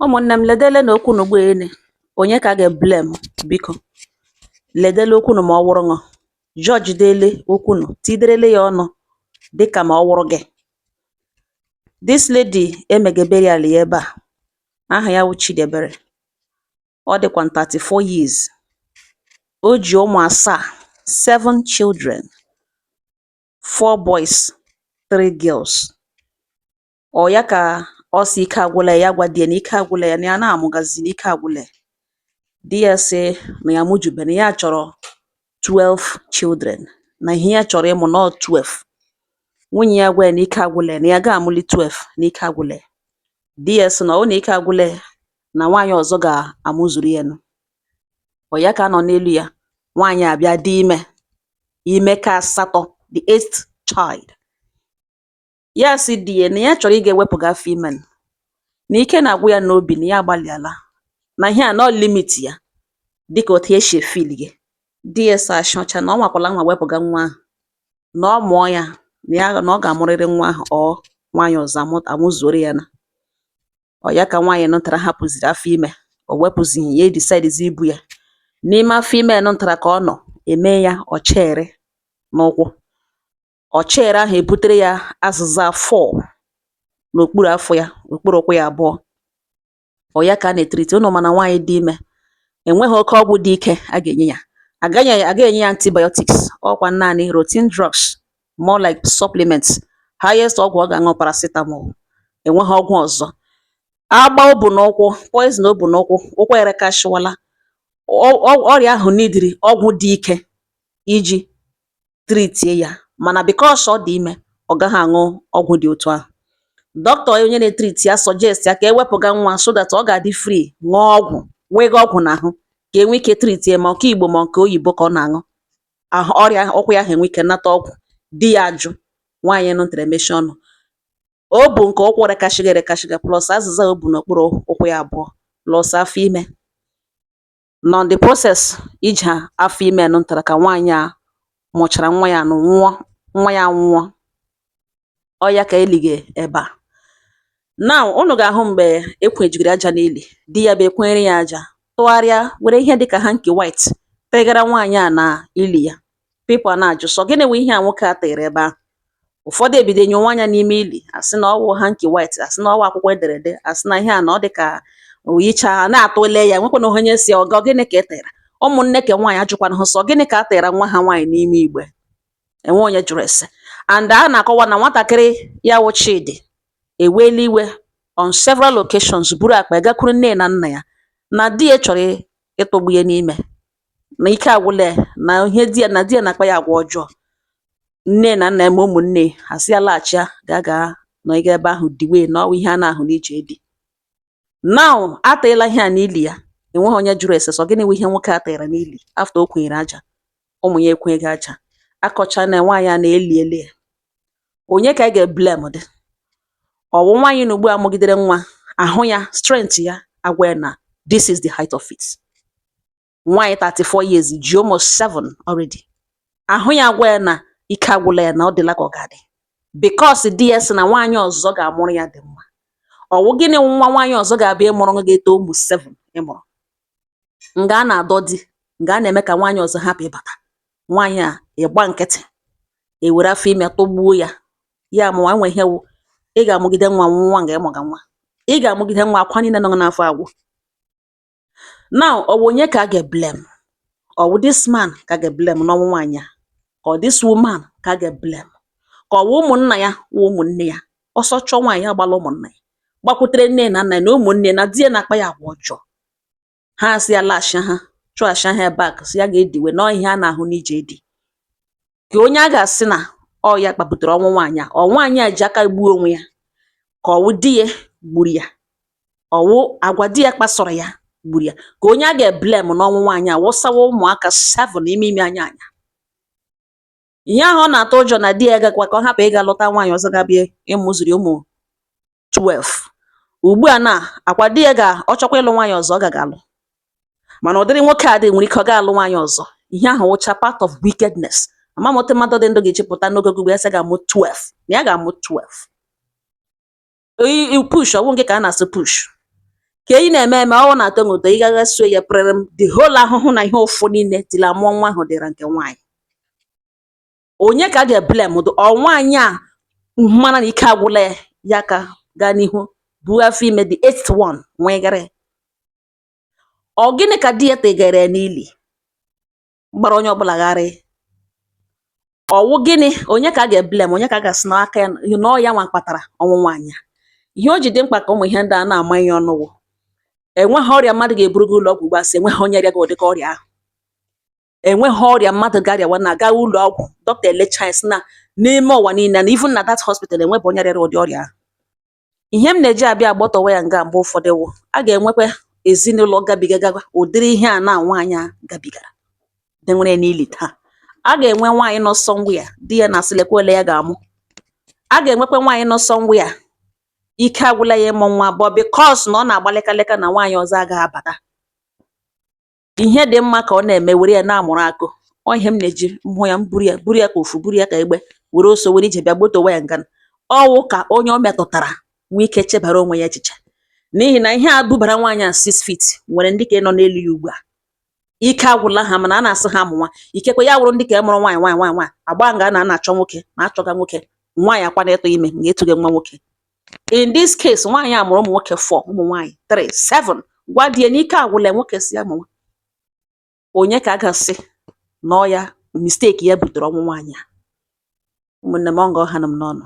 Ụmụnne m, ledele na okwu n'ugbo ene onye ka a ga-eblame? Biko ledele okwu nụ ma ọ wụrụ ṅụ judge dele okwu nụ, tiderele ya ọnụ dịka ma ọ wụrụ gị. This lady emege burial ya ebe a, aha ya wụ Chidiebere. Ọ dịkwa 34 years. O ji ụmụ asaa, seven children, four boys, three girls. Ọ ya ka ọ sị ike agwụla ya. Ya gwa di ya na ike agwụla ya, na ya na-amụgazi, na ike agwụla ya. Di ya sị na ya amụjube, na ya chọrọ 12 children, na ihe ya chọrọ ịmụ nọ 12. Nwunye ya gwa ya na ike agwụla ya, na ya ga-amụli 12, na ike agwụla ya. Di ya sị na ọ bụrụ na ike agwụla ya, na nwaanyị ọzọ ga-amụzuru ya nụ. Ọ ya ka nọ n'elu ya, nwaanyị a bịa dị ime, ime ka asatọ, the eighth child. Ya sị di ya na ya chọrọ ịga ewepụga afọ ime nụ, na ike na-agwụ ya n'obi, na ya agbalịala, na ihe a nọ limit ya dịka otu esi efeel gị. Di ya sị ashị ọcha na ọ nwakwala anwa wepụga nwa ahụ, na ọ mụọ ya, na ya na ọ ga-amụrịrị nwa ahụ, or nwaanyị ọzọ amụzuoro ya na. Ọ ya ka nwaanyị nụtara hapụziri afọ ime, o wepụzighi ya, edecidizi ibu ya n'ime afọ ime nụtara ka ọ nọ eme ya ọchere n'ụkwụ. Ọchere ahụ ebutere ya azịza four n'okpuru afọ ya, okpuru ụkwụ ya abụọ. Ọ ya ka a na-etreat unu. Mana nwaanyị dị ime enweghị oke ọgwụ dị ike a ga-enye ya, agaghị enye ya antibiotics, ọkwa naanị routine drugs, more like supplements. Highest ọgwụ ọ ga-aṅụ, paracetamol. Enweghị ọgwụ ọzọ. Agba o bu n'ụkwụ, poison o bu n'ụkwụ, ụkwụ erekasịwala. Ọrịa ahụ neediri ọgwụ dị ike iji treatie ya, mana because ọ dị ime, ọ gaghị aṅụ ọgwụ dị otu ahụ. Dọkịta onye na-etreat ya suggest ya ka ewepụga nwa so that ọ ga-adị free ṅụọ ọgwụ, nwega ọgwụ n'ahụ, ka enwe ike treat ya, ma nke Igbo ma nke oyibo ka ọ na-aṅụ ahụ. Ọrịa ụkwụ ya ahụ enwe ike nata ọgwụ. Di ya ajụ. Nwaanyị nụtara emechi ọnụ. O bu nke ụkwụ rekashịga erekashịga, plus azịza o bu n'okpuru ụkwụ ya abụọ, plus afọ ime nọ the process ije afọ ime nụtara ka nwaanyị a mụchara nwa ya nụ nwụọ. Nwa ya nwụọ, ọ ya ka elige ebe a. Now unu ga-ahụ mgbe ekwejigiri aja n'ili di ya bụ ekwenyere ya aja, tụgharịa were ihe dịka hanky white tegara nwaanyị a na ili ya. People a na-ajụ sọ gịnị wụ ihe a nwoke a tere ebe ahụ. Ụfọdụ ebido nyowe anya n'ime ili, asị na ọ wụ hanky white, asị na ọ wụ akwụkwọ ederede, asị na ihe a na ọ dịka oyicha na-atụle ya. Nwekwana onye si ọgọ gịnị ka e tere. Ụmụnne ke nwaanyị ajụkwana hụ sọ gịnị ka a tere nwa ha nwaanyị n'ime igbe. Enwe onye jụrụ ese. And a na-akọwa na nwatakịrị ya wụ Chidi eweela iwe on several occasions, buru akpa ya gakwuru nne na nna ya na di ya chọrọ ịtụgbu ya n'ime, na ike agwụla ya, na ihe di ya na di ya na-akpa ya agwa ọjọọ. Nne na nna ya ma ụmụnne asị ya laghachia, gaa gaa nọgide ebe ahụ diwe, na ọ wụ ihe a na-ahụ n'ije di. Now ateela ihe a n'ili ya, enweghị onye jụrụ ese sọ gịnị wụ ihe nwoke a tere n'ili. After o kwenyere aja, ụmụ ya ekweghị aja, akọcha na nwaanyị a na-eli eli ya. Onye ka a ga-eblame dị? Ọ wụ nwaanyị na ugbu a mụgidere nwa ahụ ya, strength ya agwa ya na this is the height of it. Nwaanyị 34 years ji ụmụ 7 already, ahụ ya agwa ya na ike agwụla ya, na ọ dịla ka ọ ga-adị because di ya sị na nwaanyị ọzọ ga-amụrụ ya dị mma. Ọ wụ gịnị nwa nwaanyị ọzọ ga-abịa ịmụrụ gị, ga-eto ụmụ 7 ịmụrụ nga a na-adọ di nga a na-eme ka nwaanyị ọzọ hapụ ịbata. Nwaanyị a ịgba nkịtị ewere afọ ime tụgbuo ya. Ya mụwa enwe ihe wụ ị ga-amụgide nwa nwa nga ịmụga nwa, ị ga-amụgide nwa akwa niile nọ n'afọ agwụ. Now ọ wụ onye ka a ga-eblame? Ọ wụ this man ka a ga-eblame n'ọnwụ nwaanyị a, ka ọ this woman ka a ga-eblame, ka ọ wụ ụmụnna ya, wụ ụmụnne ya? Ọsọ chọọ nwaanyị agbala ụmụnna ya, gbakwutere nne na nna ya na ụmụnne na di ya na-akpa ya agwa ọjọọ. Ha sị ya laghachi, ha chụghachi ha back, sị ya ga-ediwe nọọ ihe a na-ahụ n'ije di. Ka onye a ga-asị na ọ ya kpabutere ọnwụ nwaanyị a, ọ nwaanyị a ji aka gbuo onwe ya, ka ọ wụ di ya gburu ya, ọ wụ agwa di ya kpasoro ya gburu ya, ka onye a ga-eblame n'ọnwụ nwaanyị a wụsawa ụmụaka 7 n'ime ime anya anya? Ihe ahụ ọ na-atụ ụjọ na di ya gakwa ka ọ hapụ ịga lụta nwaanyị ọzọ ga-abịa ịmụziri ụmụ 12. Ugbu a na akwa di ya ga ọ chọkwa ịlụ nwaanyị ọzọ, ọ gaga alụ, mana ụdịrị nwoke a dị nwere ike ọ ga-alụ nwaanyị ọzọ. Ihe ahụ wụcha part of wickedness. Ama m otu mmadụ dị ndụ ga-eji pụta n'oge ugbu ya sị ga-amụ 12, na ya ga-amụ 12. I push ọwụ nke ka a na-asị push. Ka ị na-eme eme ọ na-atọ gị ụtọ, ị gaga suo ya pịrịrị m, the whole ahụhụ na ihe ụfụ niile till amụọ nwa ahụ dịra nke nwaanyị. Onye ka a ga-eblame? Ọ nwaanyị a mara na ike agwụla ya, ya ka gaa n'ihu buo afọ ime the eighth one nwegara ya. Ọ gịnị ka di ya tegara ya n'ili gbara onye ọbụla gharịị? Ọwụ gịnị? Onye ka a ga-eblame? Onye ka a ga-asị na aka ya na ọ ya nwa kpatara ọnwụ nwaanyị a? Ihe o ji dị mkpa ka ụmụ ihe ndị a na-ama ihe ọnụ wụ enweghị ọrịa mmadụ ga-eburu gị ụlọ ọgwụ ugbu a sị enweghị onye rịaga ụdịka ọrịa ahụ. Enweghị ọrịa mmadụ ga-arịawa na gaa ụlọ ọgwụ, dọkịta elecha ya sị na n'ime ụwa niile, na even na that hospital, enwebe onye rịara ụdị ọrịa ahụ. Ihe m na-eji abịa agbọtọwa ya nga mgbe ụfọdụ wụ a ga-enwekwa ezinụlọ gabigaga ụdịrị ihe a na nwaanyị a gabigara dị nwere n'ili taa. A ga-enwe nwaanyị nọ somewhere, di ya na-asị lekwa ole ya ga-amụ. A ga-enwekwa nwaanyị nọ somewhere, ike agwụla ya ịmụ nwa, but because na ọ na-agba lịkalịka na nwaanyị ọzọ agaghị abata, ihe dị mma ka ọ na-eme, were ya na-amụrụ akụ. Ọ ihe m na-eji hụ ya, m buru ya, buru ya ka ofu, buru ya ka egbe, were oso were ije bịa gbotowa ya ngana. Ọwụ ka onye o metụtara nwee ike chebara onwe ya echiche, n'ihi na ihe a bubara nwaanyị a 6 feet nwere ndị ka nọ n'elu ya ugbu a, ike agwụla ha, mana a na-asị ha amụ nwa. Ikekwe ya wụrụ ndị ka mụrụ nwaanyị, nwaanyị, nwaanyị, nwaanyị agba nga na a na-achọ nwoke na achọga nwoke, nwaanyị akwa na-ịtụ ime na ịtụghị nwa nwoke. In this case, nwaanyị a mụrụ ụmụ nwoke 4, ụmụ nwaanyị 3, 7. Gwa di ya na ike agwụla ya, nwoke si ya mụwa. Onye ka a ga-asị na ọ ya mistake ya butere ọnwụ nwaanyị a? Ụmụnne m, ọ nga ọha nọ m n'ọnụ.